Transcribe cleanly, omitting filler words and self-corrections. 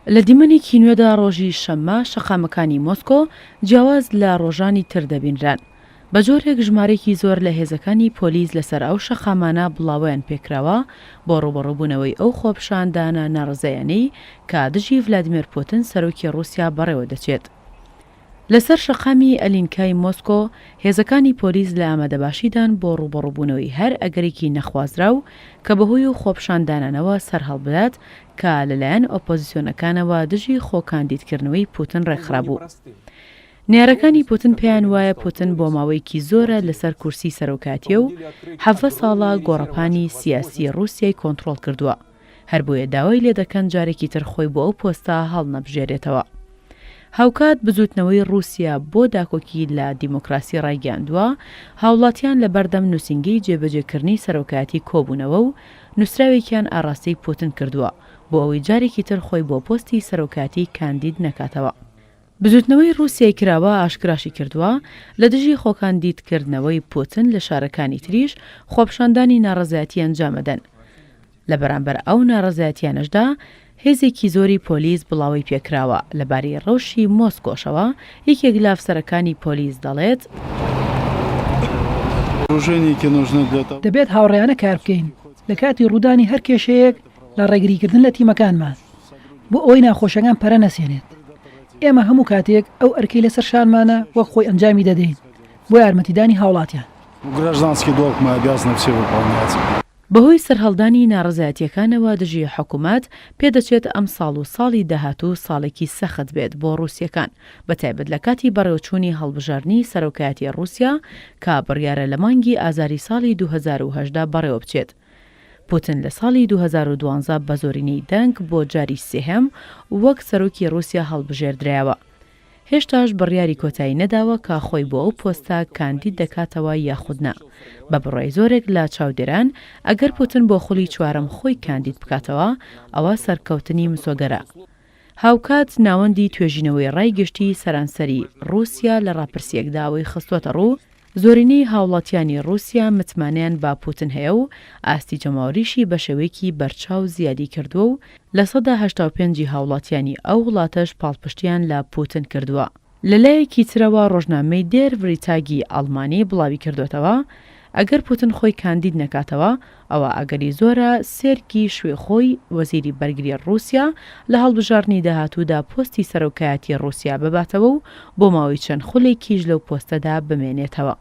لە دیمەنێکی نوێدا ڕۆژی شەممە شەقامەکانی مۆسکۆ جیاواز لە ڕۆژانی تر دەبینران. بە جۆرێک ژمارەیەکی زۆر لە هێزەکانی پۆلیس لەسەر ئەو شەقامانە بڵاوەیان پێکراوە بۆ ڕووبەڕووبوونەوەی ئەو خۆپیشاندانە ناڕەزایانەی کە دژی ڤلادیمێر پوتن سەرۆکی ڕووسیا بەڕێوەدەچێت. لەسەر شەقامی ئەلینکای مۆسکۆ، هێزەکانی پۆلیس لە ئامادەباشیدان بۆ ڕووبەڕووبوونەوەی هەر ئەگەرێکی نەخوازراو کە بەهۆی و خۆپیشاندانانەوە سەرهەڵبدات کە لەلایەن ئۆپۆزیسیۆنەکانەوە دژی خۆکاندیدکردنەوەی پوتن ڕێکخرابوو. نەیارەکانی پوتن پێیان وایە پوتن بۆ ماوەیەکی زۆرە لەسەر کورسی سەرۆکایەتییە و 17 ساڵە گۆڕەپانی سیاسی ڕووسیای کۆنتڕۆڵ کردووە. هەر بۆیە داوای لێدەکەن جارێکی تر خۆی بۆ ئەو پۆستە هەڵنەبژێرێتەوە. هاوکات بزووتنەوەی ڕووسیا بۆ داکۆکی لە دیموکراسی ڕایگەیاندووە، هاوڵاتیان لە بەردەم نووسینگەی جێبەجێکردنی سەرۆکایەتی کۆبوونەوە و نووسراوێکیان ئاڕاستەی پوتن کردووە بۆ ئەوەی جارێکی تر خۆی بۆ پۆستی سەرۆکایەتی کاندید نەکاتەوە. بزووتنەوەی ڕووسیای کراوە ئاشکراشی کردووە، لە دژی خۆکاندیدکردنەوەی پوتن لە شارەکانی تریش خۆپیشاندانی ناڕەزایەتی ئەنجامەدەن. لە بەرامبەر ئەو ناڕەزایەتیانەشدا هێزێکی زۆری پۆلیس بڵاوەی پێکراوە، لەبارەی ڕەوشی مۆسکۆشەوە یەکێک لە ئەفسەرەکانی پۆلیس دەڵێت، دەبێت هاوڕێیانە کار بکەین لە کاتی ڕوودانی هەر کێشەیەک لە ڕێگریکردن لە تیمەکانمان بۆ ئەوەی ناخۆشیەکان پەرە نەسێنێت. ئێمە هەموو کاتێک ئەو ئەرکەی لەسەر شانمانە وەک خۆی ئەنجامی دەدەین بۆ یارمەتیدانی هاوڵاتیان. بەهۆی سەرهەڵدانی ناڕەزایەتییەکانەوە دژی حکومەت، پێدەچێت ئەمساڵ و ساڵی داهاتوو ساڵێکی سەخت بێت بۆ ڕووسییەکان، بەتایبەت لە کاتی بەڕێوەچوونی هەڵبژاردنی سەرۆکایەتی ڕووسیا کە بڕیارە لە مانگی ئازاری ساڵی 2018 بەڕێوەبچێت. پوتن لە ساڵی 2012 بە زۆرینەی دەنگ بۆ جاری سێهەم وەک سەرۆکی ڕووسیا هەڵبژێردرایەوە. هێشتاش بڕیاری کۆتایی نەداوە کە خۆی بۆ ئەو پۆستە کاندید دەکاتەوە یاخود نا. بە بڕوای زۆرێک لە چاودێران، ئەگەر پوتن بۆ خولی چوارەم خۆی کاندید بکاتەوە، ئەوا سەرکەوتنی مسۆگەرە. هاوکات ناوەندی توێژینەوەی ڕای گشتی سەرانسەری ڕووسیا لە ڕاپرسییەکدا ئەوەی خستووەتەڕوو، زۆرینەی هاوڵاتیانی ڕووسیا متمانەیان بە پوتن هەیە و ئاستی جەماوەریشی بەشێوەیەکی بەرچاو زیادی کردووە و 85% ی هاوڵاتیانی ئەو وڵاتەش پاڵپشتیان لە پوتن کردووە. لەلایەکی ترەوە ڕۆژنامەی دێر ڤریتاگی ئەڵمانی بڵاویکردووەتەوە، ئەگەر پوتن خۆی کاندید نەکاتەوە، ئەوا ئەگەری زۆرە سێرگی شویخۆی وەزیری بەرگری ڕووسیا لە هەڵبژاردنی داهاتوودا پۆستی سەرۆکایەتی ڕووسیا بباتەوە و بۆ ماوەی چەند خولێکیش لەو پۆستەدا بمێنێتەوە.